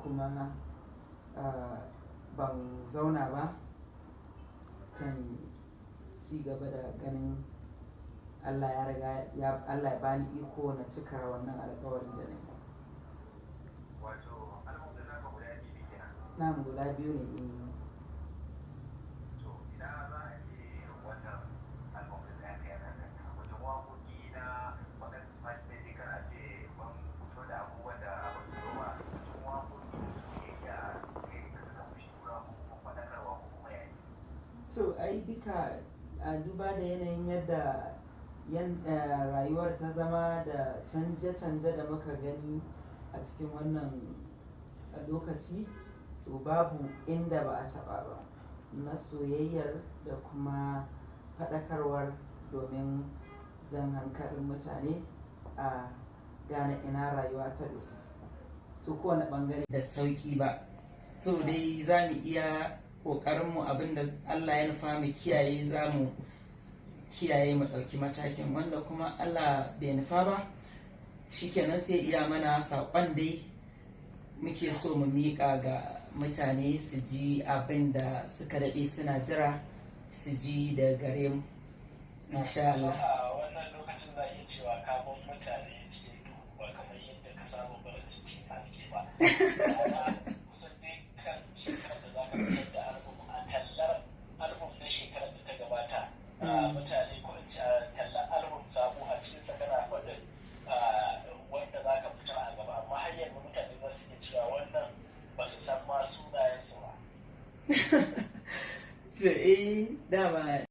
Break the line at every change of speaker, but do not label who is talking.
Kuma ban zauna ba kan ci gaba da ganin Allah ya riga ya Allah ya bani iko na cika wannan alƙawari da na yi.
Wato album ɗin naka guda biyu ne kenan?
Na'am, guda biyu ne, eh.
To, ina za a ce wannan album ɗin ya kai kan wajen waƙoƙi na waɗanda fasinjoji, kar a ce ban fito da abubuwan da ba su zo ba, wajen waƙoƙi da soyayya kai da suka fi shura ko kuma faɗakarwa ko kuma yayi?
To, ai duka a duba da yanayin yadda rayuwar ta zama da canje-canje da muka gani a cikin wannan lokaci, to babu inda ba a taɓa ba na soyayyar da kuma faɗakarwar domin jan hankalin mutane a gane ina rayuwa ta dosa. To, kowane ɓangare da sauƙi ba. So dai za mu iya ƙoƙarinmu, abin da Allah ya nufa mu kiyaye za mu kiyaye, mu ɗauki matakin. Wanda kuma Allah bai nufa ba, shikenan, sai iya mana. Saƙon dai muke so mu miƙa ga mutane su ji abin da suka daɗe suna jira su ji da gare mu, insha Allah.
A wannan lokacin za a iya cewa ka bar mutane cikin duhu, ba kamar yadda ka saba barin su cikin haske ba. Amma kusan dai kan shekarar da za ka fitar da album, a tallar album na shekarar da ta gabata, mutane, ko in ce a tallar album sabo, a cikin sa kana faɗin wanda za ka fitar a gaba, amma har yanzu mutane za su iya cewa wannan ba su san ma sunayensu ba.
To, eh, dama.